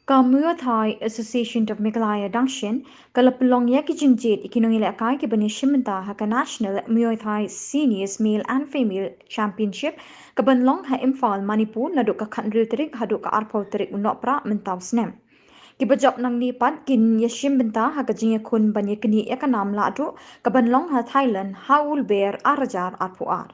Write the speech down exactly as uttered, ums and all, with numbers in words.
Ka Muay Thai Association of Meghalaya dang shen ka la pynlong ïa ki jingjied ïa ki nongïalehkai ki ban ïashim bynta ha ka National Muay Thai Seniors Male and Female Championship ka ban long ha Imphal, Manipur naduh ka khathynriew tarik haduh ka arphew tarik u Nohprah mynta u snem. Ki ba jop nangne pat kin ïashim bynta ha ka jingïakhun ban ïaknieh ïa ka nam lahduh ka ban long ha Thailand ha u Lber ar hajar arphew ar.